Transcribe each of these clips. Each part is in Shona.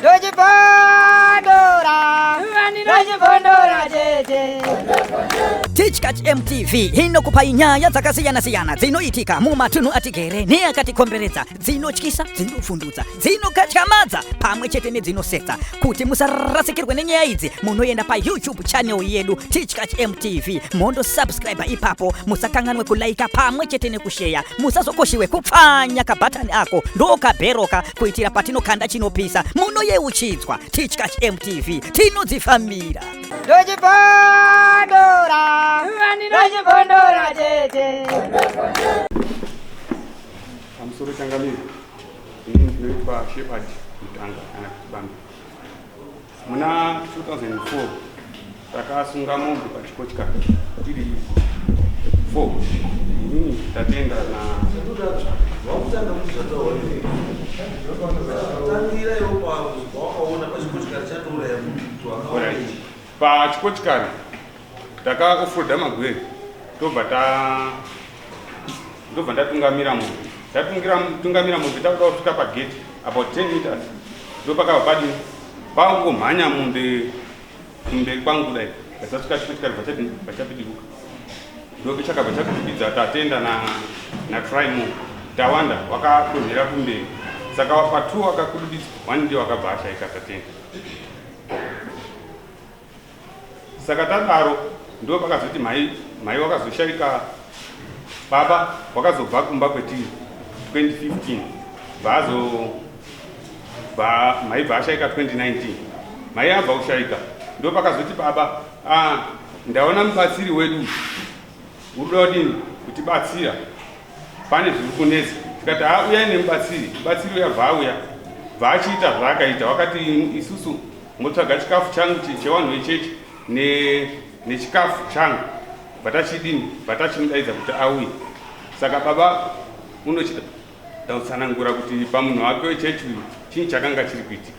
Ndochibondora, ndochibondora chete. Tichkach MTV inokupai nyaya dzakasiyana-siyana dzinoitika mumatunhu atigere neakatikomberedza, dzinotyisa, dzinovhundutsa, dzinokatyamadza pamwe chete nedzinosetsa. Kuti musarasikirwe nenyaya idzi, munoenda paYouTube channel yedu Tichkach MTV mondosubscribe ipapo. Musakanganwe kulaika pamwe chete nekusheya. Musazokoshiwe kupfanya kabhatani ako ndokabheroka kuitira patinokanda chinopisa munoyeuchidzwa. Tichkach MTV tinodzifambira. Ndochibondora, ndochibondora chete. Pamusoro changamire, ini ndinoitwa Shepherd Mutanga kana kuti Bambi. Muna 2004 takasunga mombe pachikochikari tiri 4, inini, Tatenda na Wakutanga kuti zvataura, tangira iwo pawakaona pachikochikari chatouraya munhu. Alright. Pachikochikari takaoffloada magwere, tobva ta ndobva ndatungamira mombe. Ndatungamira mombe, takuda kusvika pagate about 10 meters, ndopakabva padini pangomhanya mombe kumberi kwangu kudai. Tasvika chikochikari bva chapidiruka, ndope chakabva chakudibidza Tatenda naTrimo. Tawanda wakadonhera kumberi, saka patu wakakudubidzwa one ndiye wakabva ashaika, Tatenda. Saka tadaro ndo pakazoti mai wakazoshaika, baba wakazobva kumba kwetiri 2015, bvaazo mai bva ashaika 2019. Mai abva kushaika, ndo pakazoti baba, ah, ndaona mubatsiri wedu uri kuda kudini kutibatsira, pane zviri kunetsa. Tikati, ha, uyai nemubatsiri. Mubatsiri uya bva auya, bva achiita zvaakaita. Wakati isusu motsvaga chikafu changu chevanhu vechechi nechikafu changu, bva tachidini, bva tachimudaidza kuti auye. Saka baba unochida kutsanangura kuti pamunhu wake wechechi uyu chinyi chakanga chiri kuitika.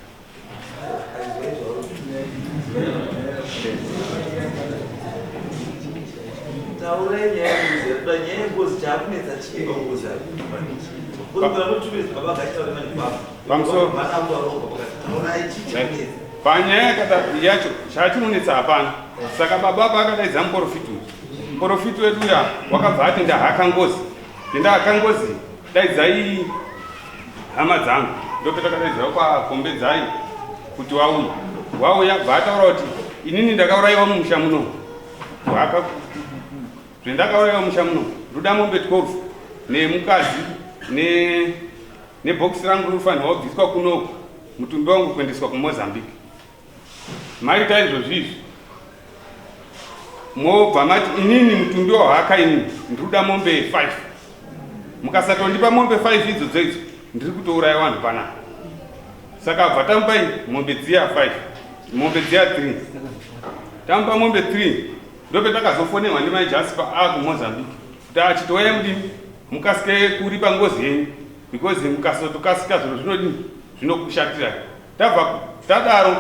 Taurai nyaya yengozi. Yakuda nyaya yengozi, chaakunetsa chii pangozi? Baba gaitaure manje baba. Pamusoro. Vana kutaura pakati, taurai chii chakunetsa. Panyaya yakada yacho, chachinonetsa hapana. Saka baba paakadaidza muprofiti uyu, muprofiti wedu uya wakabva ati, ndahaka ngozi, ndahaka ngozi, daidzai hama dzangu. Ndopetakadaidzira kwaGombedzai kuti wauya. Wauya, bva ataura kuti inini ndakaurayiwa mumusha muno. Haka zvendakaurayiwa mumusha muno, ndoda mombe 12 nemukadzi nebhokisi rangu rinofanirwa kubviswa kunoku, mutumbi wangu kuendeswa kuMozambique. Maita izvozvi izvi, mobva mati inini mutumbi wahaka, inini ndiri kuda mombe 5. Mukasatondipa mombe 5 idzodzo idzo, ndiri kutouraya vanhu panapa. Saka bva tamupai mombe dziya 5, mombe dziya 3, tamupa mombe 3. Ndopetakazofonerwa ndimai Jasper akuMozambique kuti achitouya mudini, mukasike kuripa ngozi yenyu, because mukasatokasika zviro zvinodini, zvinokushatirai. Tabva tadaro,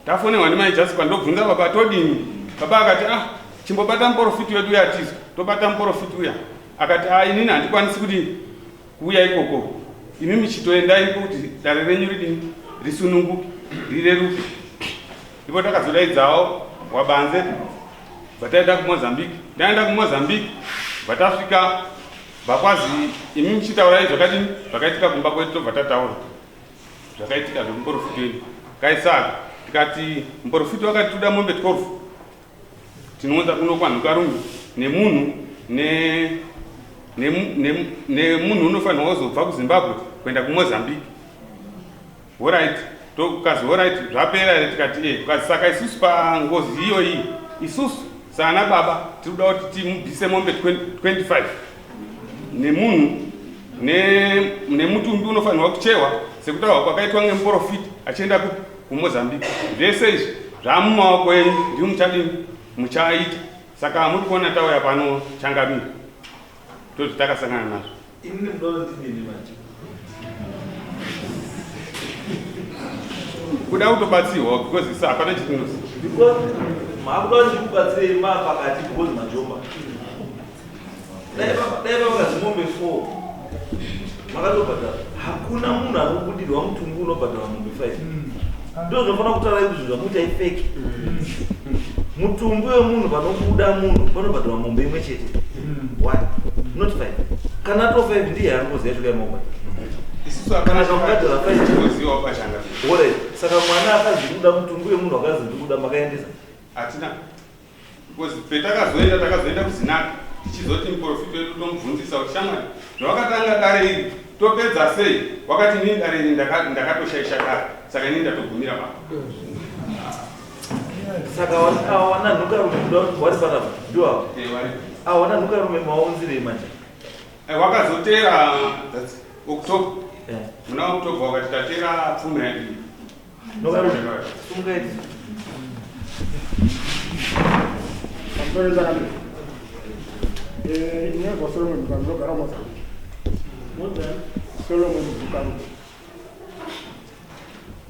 tafonerwa ndimai Jasper, ndobvunza baba, todini? Baba akati, ah, chimbobata muprofiti wedu uya atizwa. Tobata muprofiti uya, akati, ah, inini handikwanisi kuti kuuya ikoko, imi michitoendai kuti dare renyu ridini, risununguke, rireruke. Ndipo takazodaidzawo wabanze, bva taenda kuMozambique. Taenda kuMozambique, bva tasvika, bva kwazi imi muchitaurai zvakadini, zvakaitika kumba kwedu. Tobva tataura zvakaitika zvemuprofiti wedu kaisaka. Tikati muprofiti wakati toda mombe 12, tinounza kuno kwanhukarume, nemunhu nemunhu unofanirwa kuzobva kuZimbabwe kuenda kuMozambique. Alright, tokazi alright, zvapera here? Tikati e. Kazi saka isusu pangozi iyoyi, isusu saana baba tiri kuda kuti timubvise mombe 25 nemunhu nemutumbi unofanirwa kuchehwa sekutaurwa kwakaitwa ngemuprofiti achienda kupi, kuMozambique. Zvese izvi zvamumaoko enyu, ndimi muchadini, muchaita. Saka muri kuona tauya pano, changamire, ndozvitakasangana nazvo. Inini munoona ndidini manje? Kuda kutobatsirwa because isa hapana chetinoziva. Because makuda kuti ndikubatsirei maa pakati, because majomba. Dai vakazi mombe 4 makatobhadhara. Hakuna munhu anobudirwa mutumbi unobhadhara mombe 5. Ndo zvinofanira kutaura kuti zvamuita ifake. Mutumbi wemunhu panobuda munhu panobhadharwa mombe imwe chete. One, not five. Kana to five ndiye angozi yacho kaimombe. Isusu hapana Kana kubhadhara five. tinozivawo pachanga. Alright. Saka mwana akazi kuda mutumbi wemunhu akazi ndikuda makaendesa. Hatina, because petakazoenda takazoenda kuZinaka tichizoti muprofita wedu tomubvunzisa kuti, shamwari, zvawakatanga dare iri topedza sei? Wakati, inini dare iri ndakatoshaisha kare, saka inini ndatogumira papa. Saka awana nhukarume kuda wari panapa ndiwo ava. Eh, wari. Awana nhukarume maunzirei manje? Wakazotera, that's October. Muna October wakati tatera pfuma yadii. Nhukarume sungaiti. Pamusoro chakanaka. Inonzwa Solomon Zukaru, ndinogara muMozambique. Solomon Zukaru.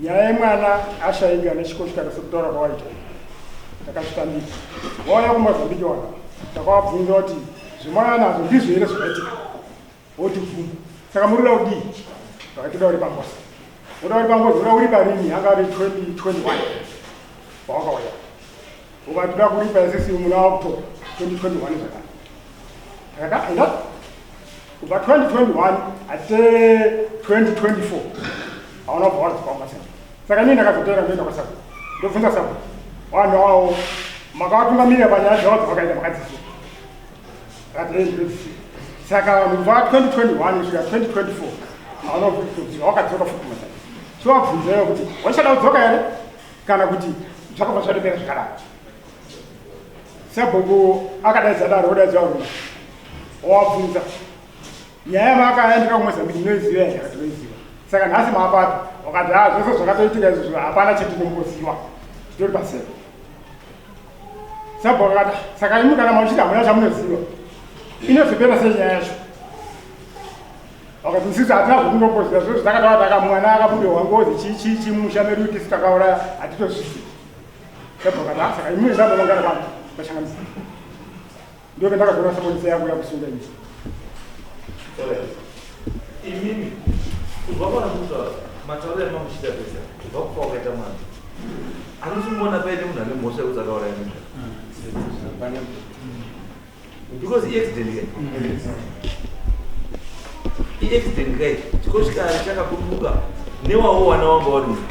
Nyaya yemwana ashaika nechikochikari sekutaura kwawaita, takazvitambira. Wauya kuMozambique wana, takavabvunza kuti zvemwana nazvo ndizvo here zvakaitika, voti bvuma. Saka muri kuda kudii? Vakati toda kuripa ngozi. Uda kuripa ngozi, uda kuripa rini? Anga ari 2021 pawakauya, ukatoda kuripa isisi muna October 2021 zvakare. Takati enda kubva 2021 ate 2024 hauna kubva wadzoka kumasena. Saka inini ndakazoteera, ndoenda kwasabu, ndobvunza sabu, vanhu avo makavatungamirira panyaya dzavo dzavakaita makadziziva? Akati, "Ee, ndinodziziva." Saka vanhu kubva 2021 kusvika 2024 hauna kubvira wakadzoka futi kumasena. Chiwabvunzayo kuti wachada kudzoka here kana kuti zvakabva zvatopera zvakadaro. Sabhuku akadaidza daro, odaidza varume, wawabvunza nyaya yamakaendeka kuMozambique inoiziva here? Akati inoiziva. Saka nhasi maapapi? Wakati, ha, zvose zvakatoitika izvozvo hapana chetinomboziva, titori paseko. Sabhuku akati, saka imi kana mamuchiti hamuna chamunoziva, inozopera sei nyaya yacho? Wakati, isusu hatina zvokunomboziva, zvose takataura takamwana akabudirwa ngozi chii chii chimusha medu tisu takauraya hatitozvizivi. Sabhuku akati, "Ah, saka imwe ndambomangana pano pachangamisa." Ndio ndakazoona sapolisi yako yakusunga ini. Alright. Imimi kubva kwana kutaura matauro emamuchiita pesa kubva kufa wakaita mwana, anosimboona paine munhu ane mhosva yekuti akauraya munhu because iaccident kai, iaccident kai, chikochikari chakabubuka newawo wana wanga wari munhu,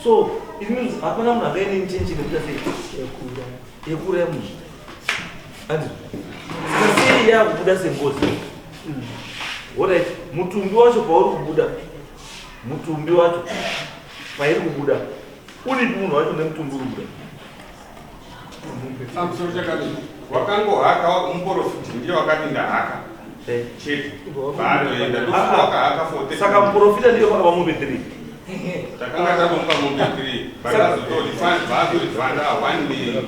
so it means hapana munhu angaine intention yekuita sei, yekuuraya munhu, andizvo? Saka sei yakubuda sengozi? Alright, mutumbi wacho pauri kubuda, mutumbi wacho pairi kubuda uripi munhu wacho nemutumbi uri kubuda? Pamusoro chakadii, wakangohaka muprofiti ndiye wakati ndahaka chete paanoenda ndofuka wakahaka for Saka muprofita ndiye wakaba mombe 3? Takanga tamupa mombe 3, vaazorifanda 1.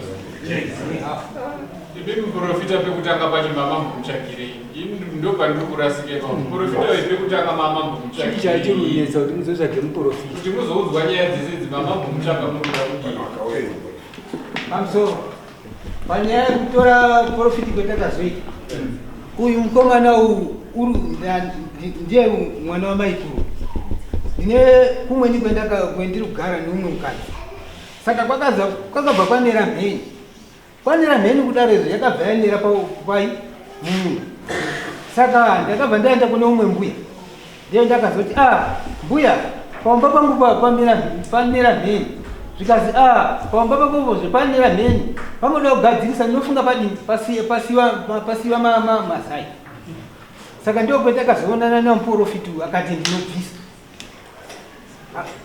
Imi muprofita pekutanga pacho mamambomutsvakirei? Ini ndo pandiri kurasika ipapo. Muprofita uyu pekutanga mamambomutsvakirei? Chachirunetsa kuti muzotsvage muprofita? Kuti muzoudzwa nyaya dzese idzi, mamambomutsvaka muri kuda kudii? Pamusoro panyaya yekutora profiti kwetakazoita, uyu mukomana uyu ndiye mwana wamaikuru. Ndine kumweni kwendiri kugara neumwe mukadzi, saka kwakabva kwanera mheni, kwanera mheni kudaro izvo yakabva yanera pai mumunda. Saka ndakabva ndaenda kune umwe mbuya, ndiye ndakazoti, a mbuya, paumba pangu pamera mheni. Zvikazi, a paumba pakopozve panera mheni, pangoda kugadzirisa, ndinofunga padini pasiwa mazai. Saka ndio kwetakazoonana namuprofiti uyu, akati ndinobvisa.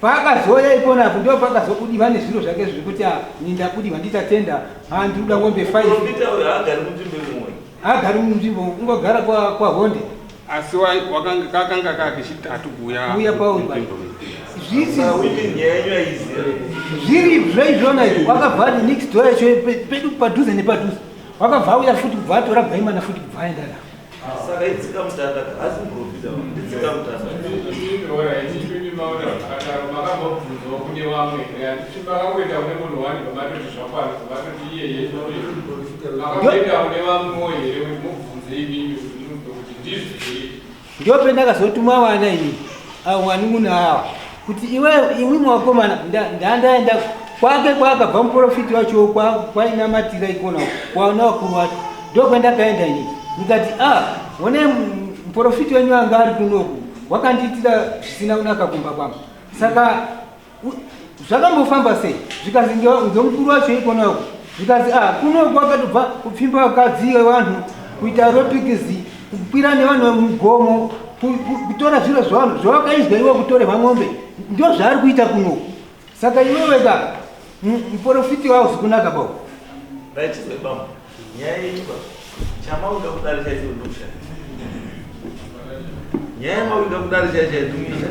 Paakazouya iponapo ndo paakazobudiwa nezviro zvake zvekuti, "Ah, ni ndabudiwa, nditatenda, ha, ndiri kuda ng'ombe 5." Muprofita uyu haagari munzvimbo imwe? Haagari munzvimbo, kungogara kwaHonde. Asi kakanga kakechitatu kuuya. Kuuya pauri. Zvisi Saka uimi nyaya yenyu aiziva? Zviri zvaizvona izvo, wakabva ati next door yacho pedu padhuze nepadhuze, wakabva auya futi kubva atora gwaimana futi kubva aenda navo. Saka itsika mutanda, haasi muprofita, nditsika mutanda. Alright, imi maona zvakadaro, makambobvunzawo kune vamwe here? Handiti makangoenda kune munhu wani pamatoti zvakwana, pamatoti iyeye? Makamboenda kune vamwewo here kuti mubvunze imimi kuti munzwe kuti ndizvo here? Ndopendakazotuma vana ini avo vanun'una ava kuti iwe imwimwi vakomana ndandaenda kwake kwakabva muprofiti wacho kwainamatira ikona kwaona vakuru vacho ndokwendakaenda ini ndikati a ah, one muprofiti wenyu anga ari kunoku wakandiitira zvisina kunaka kumba kwangu saka zvakambofamba sei zvikazi ngemukuru wacho ikona uku zvikazi a ah, kunoku wakatobva kupfimba vakadzi vevanhu kuita ropikizi kukwira nevanhu mugomo kutora zviro zvavanhu zvawakaizwa iwe kutorerwa mombe ndo zvaari kuita kunoku saka iwewe ka muprofiti wauzi kunaka bau Chamauda kudari chaicho ndokushaya. Nyaya yamauda kudari chaicho ndikuisha.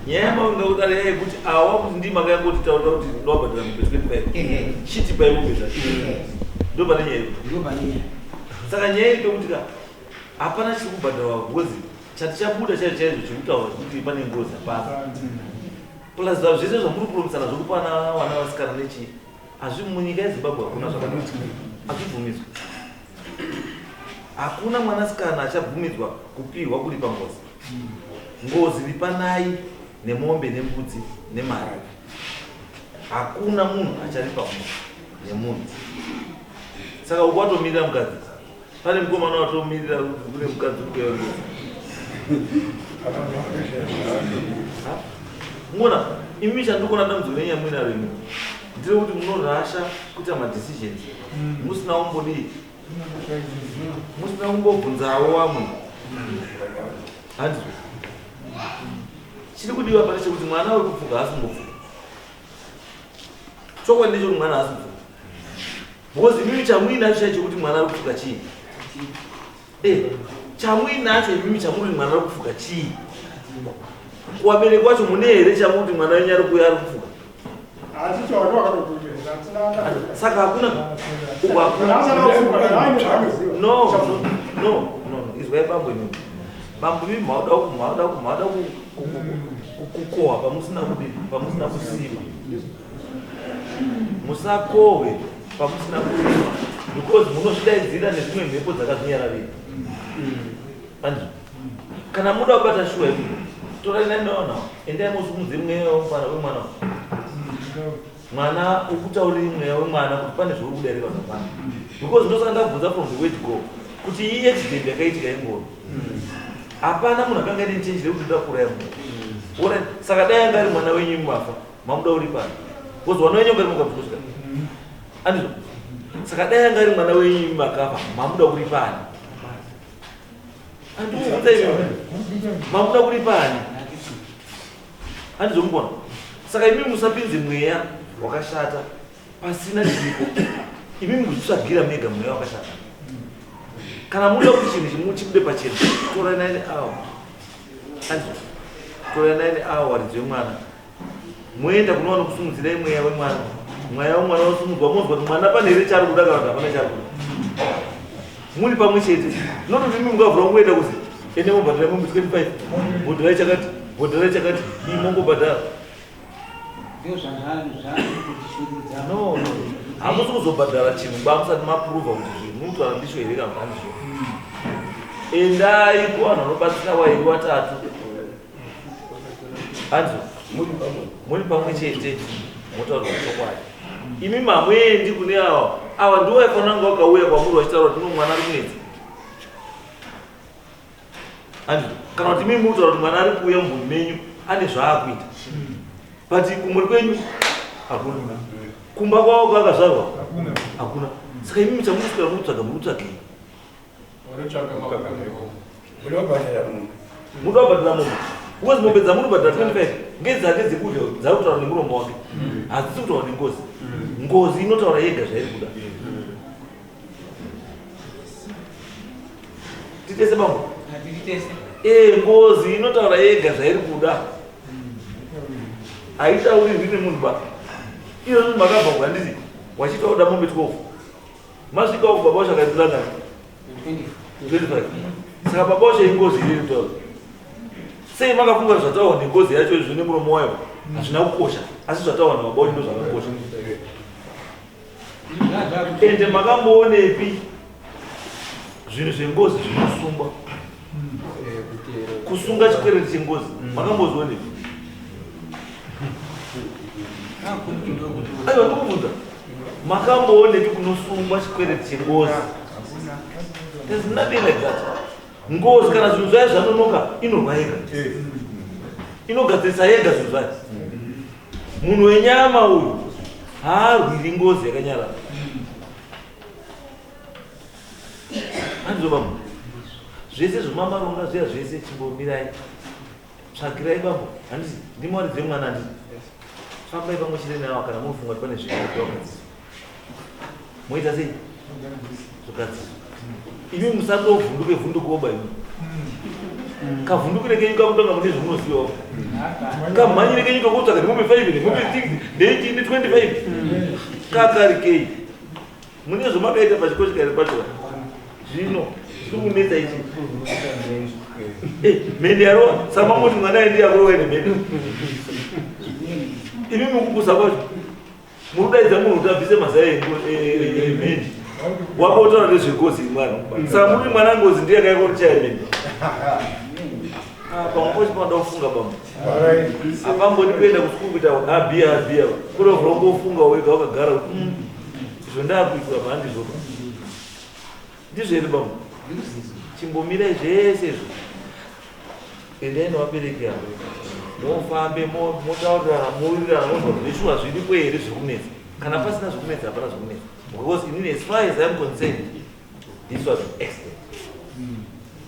Nyaya yamauda kudari yai kuti awa kuti ndima kayangoti taura kuti ndobhadhara mombe 25. Chiti pai mombe zvacho. Ndo pane nyaya. Ndo pane nyaya. Saka nyaya iri pekuti ka hapana chiri kubhadharwa ngozi chati chabuda chaicho chaizvo chekutaura kuti pane ngozi hapana. Plus zvese zvamuri kupromisana zvekupana vana vasikana nechii Hazvi munyika yeZimbabwe hakuna zvakadaro. Hazvibvumidzwi. Hakuna mwanasikana achabvumidzwa kupihwa kuripa ngozi. Ngozi ripanai nemombe nembudzi nemari. Hakuna munhu acharipa munhu nemunhu. Saka uko watomirira mukadzi. Pane mukomana watomirira kuti kune mukadzi uri kuuya ngozi. Mona, imi chandikuona dambudziko renyu yamuinaro imi nderekuti munorasha kuita madecisions musina kumbodii musina kumbobvunzawo vamwe handizvo chiri kudiwa pane chekuti mwana uri kupfuka haasi kumbopfuka chokwadi ndechekuti mwana haasi kupfuka Because imimi chamuinacho chaicho chekuti mwana ari kufuka chii? Eh, chamuinacho imimi chamuri mwana ari kufuka chii? Kuvabereki wacho mune here chamuti mwana wenyu ari kuuya ari kufuka? Saka hakuna uko hakuna. No, no, no, no. Izwai bambo imimi. Bambo imimi mauda mauda mauda kukohwa pamusina kudii pamusina kusima. Musakohwe pamusina kurima because munozvidaidzira nezvimwe mhepo dzakazvinyararira. Andizvo. Kana muda kubata shuwa imi torai nani naona endai mosumudze mweya wemwana wemwana. Mwana ukutauriri mweya wemwana kuti pane zvauri kuda here kana hapana. Because ndosaka ndabvunza from the word go kuti iyi accident yakaitika ingoro. Hapana munhu akanga aine intention yekuti ndoda kuuraya munhu. Alright, saka dai anga ari mwana wenyu imi mafa. Mamuda uri pano. Because wana wenyu ungari mukabvuzwa. Andizvo. Saka dai anga ari mwana wenyu makafa, mamuda uri pano. Andikuudza imi. Mamuda uri pano. Andizvo mukona. Saka imi musapinze mweya wakashata pasina chiripo. Imi mukuzvitsvagira mega mweya wakashata. Kana muda kuti chinhu chimu chibude pachena, toranai awo. Andizvo. Toranai awo waridzi wemwana. Moenda kune vanokusumudzirai mweya wemwana. Mweya wemwana wasumudzwa monzwa kuti mwana pane here chaari kuda kana kuti hapana chaari kuda. Muri pamwe chete. Not kuti imi mungavhura kungoenda kuzi ende mobhadhara mombe 25, bhodharai chakati, bhodharai chakati, imi mongobhadhara. No, no. Hamusi kuzobhadhara chinhu ba musati maprova kuti zvinhu munotaura ndizvo here kana kuti handizvo. Endai kuvanhu vanobatsira wairi watatu. Hanzi muri pamwe chete motaurwa chokwadi. Imi mamuendi kune ava ava ndivo vaifanira kunge vakauya kwamuri vachitaura kuti no mwana ari kunetsa. Hanzi kana kuti imi muri kutaura kuti mwana ari kuuya mumhuri menyu ane zvaakuita. But kumhuri kwenyu hakuna. Kumba kwavo kwakazvarwa hakuna. Saka imi chamunoswera muri kutsvaga muri kutsvagei? Muda kubhadhara mombe because mombe dzamuri kubhadhara 25 ngedzake dzekudya dzari kutaura nemuromo wake hadzisi kutaura nengozi ngozi inotaura yega zvairi kuda titese bambo ee ngozi inotaura yega zvairi kuda haitaurirwi nemunhu ba iyozvo makabva kuhanditi wachitaura kuda mombe 12 Masvika uko baba wacho akaitira nani? 25. Saka baba wacho ingozi iri kutaura. Sei makafunga zvataurwa nengozi yacho izvo nemuromo wayo hazvina kukosha asi zvataurwa nababa wacho ndozvakakosha. Ende makamboonepi zvinhu zvengozi zvinosungwa? Kusunga chikwereti chengozi makambozvionepi? Aiwa, ndikubvunza, makamboonepi kunosungwa chikwereti chengozi? There's nothing like that. Ngozi kana zvinhu zvayo zvanonoka, inorwa yega, inogadzirisa yega zvinhu zvayo. Munhu wenyama uyu haarwiri ngozi yakanyarara. Handizvo bambo? Zvese zvemamaronga zviya zvese, chimbomirai, tsvagirai bambo. Handiti ndimwaridze mwana? Handiti fambai pamwe chete nawo? Kana munofunga kuti pane zvinhu moita sei, zvogadziswa. Imi musatovhunduke vhundukoba. Imi kavhundukire kenyu kakutanga mune zvamunozivawo, kamhanyire kenyu kakutsvaga nemombe 5, nemombe 6, ne18, ne25, kakarikei mune zvamakaita pachikochikari pacho. Zvino zviri kunetsa ichi. Mhende yarova, saka mamoti mwana aendi yakurova ine mhende. Imi mukupusa kwacho muri kudaidza munhu kuti abvise mazai emhende, wakotaura nezvengozi mwana. Saka muri mwana ngozi ndiye akaika kuti chaya mhende. Pamwe pacho panoda kufunga bambo. Hapambodi kuenda kusukuru kuita abhiya abhiya, kurovhura ungofunga wega wakagara kuti izvo ndaakuitwa pahandizvopa. Ndizvo here bambo? Chimbomirai zvese izvo, endai nevabereki avo, mofambe, motaurirana, mowirirana, monzwa zveshuwa zviripo here zvekunetsa. Kana pasina zvekunetsa, hapana zvekunetsa, because inini, as far as I'm concerned, this was an accident,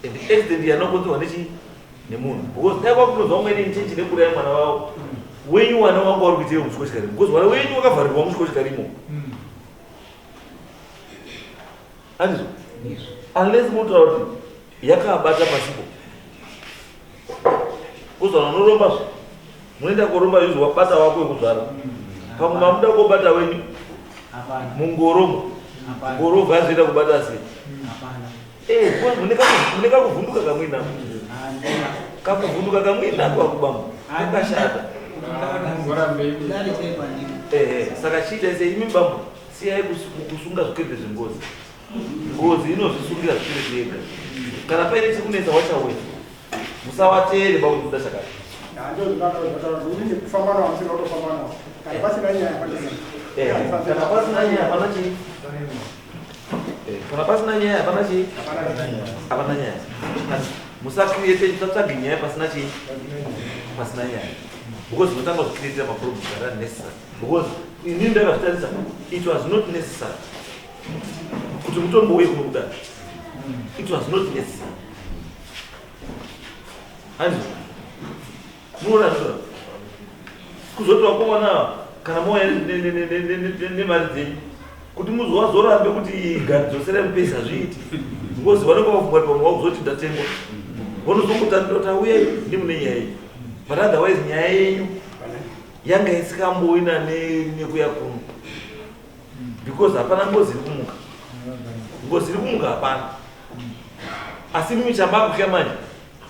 and the accident yanokonzerwa nechi nemunhu, because dai kwakunonzwa umweni intention yekuuraya mwana wavo wenyu, wana wangu wari kuitei muchikochikari? Because mwana wenyu wakavharirwa muchikochikari imomo, handizvo? Unless munotaura kuti yakabata pasipo, kuzvana unoromba zve, munoenda koromba izvo, wabata wako wekuzvara, pamwe mamuda kobata wenyu mungoromo, ngoro bva kubata sei? Because mune kakuvhunduka kamwinako, kakuvhunduka kamwinako akubamba kakashata. Saka chiita sei imi bambo? Siyai kusunga zvikwereti zvengozi. Ngozi inozvisungira zvikwereti yega. Kana paine chiri kunetsa, wachauya. Musawateere bakuti chakati. Ndozvakataura, kufamba nawo musina kutofamba nawo. Kana pasina nyaya, hapana. Kana pasina nyaya, hapana chii. Kana pasina nyaya, hapana chii, hapana nyaya. Musacreate, musatsvage nyaya pasina chii, pasina nyaya, because unotanga kuzvicreatira maproblems ari unnecessary, because inini ndakazvitarisa, it was not necessary kuti mutombo uye kunokudai. It was not necessary. Handizvo? Munoona zviro kuzoti vakomana, kana mouya nemari dzenyu kuti muzowazorambe kuti gadzoserai mupesa, hazviiti, because vanenge vafunga kuti pamwe wakuzoti ndatengwa, vanozongotandira kuti auyai ndimune nyaya iyi. But otherwise nyaya yenyu yanga isingamboina nekuya kuno, because hapana ngozi iri kumuka. Ngozi iri kumuka hapana. Asi mimi chambakutya manje,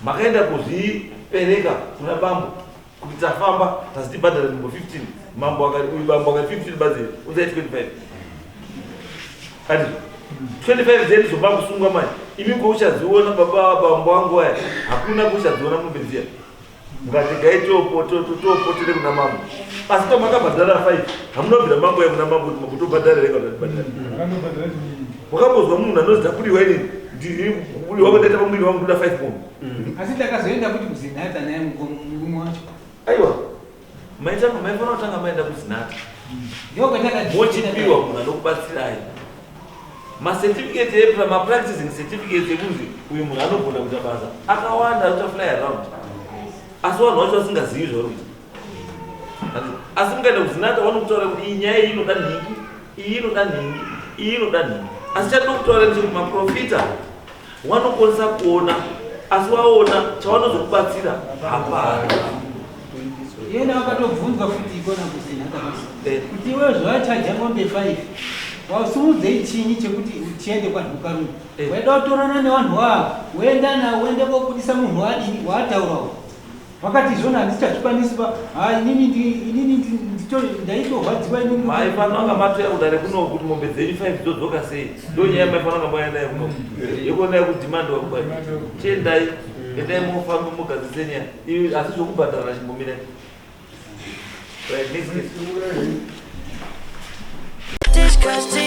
makaenda kuzvipereka kuna bambo kuti tafamba, tazitibhadhara nzvimbo 15. Mambo akati, uyu bambo akati 15 badzi, uzai 25. Ati 25 dzedu zobva kusungwa manje. Imi kouchadziona baba, bambo wangu aya, hakuna kuchadziona mombe dziya. Mukati gai topotere kuna mambo, asi pamakabhadhara 5 hamunobvira mambo ya kuna mambo kuti makutobhadhara rega kuti bhadhara. Wakambozwa munhu anozi ndakudiwa inini, ndiri kubudiwa kwendaita pamwiri wangu, ndoda 5 mombe? Asi takazoenda kuti kuZinatha naye murume wacho. Aiwa, maitanga, maifanira kutanga maenda kuZinatha. Ndokwataka. Mochipiwa munhu anokubatsirai macertificate epra, mapracticing certificates ekunzi uyu munhu anogona kuita basa. Akawanda anoita fly around, asi vanhu vacho vasingazivi zvauri kuita. Asi mukaenda kuZinatha, vanokutaura kuti iyi nyaya iyi inoda nhingi, iyi inoda nhingi, iyi inoda nhingi. Asi chandinokutaura ndechekuti maprofita wanokwanisa kuona, asi waona chavanozokubatsira hapana. Iyena wakatobvunzwa futi ikona kuZinatha kuti iwe zvawachaja mombe 5, wasumudzei chinyi chekuti chiende kwanhukarume? Waida kutorana nevanhu wavo, woenda nawo, uende kobudisa munhu wadini waataurawo. Wakati izvona handichazvikwanisi pa ha inini inini ndaitorwadziwa inini. Maifanira kunga matoya kudare kuno kuti mombe dzenyu 5 dzodzoka sei. Ndo nyaya maifanira kunga mauya nayo kuno, yekuona yekudhimandi wakubai. Chiendai. Endai mofamba mugadzise nyaya. Ivi asi zvokubhadharana chimbomirai. Right, next case. Tichkach.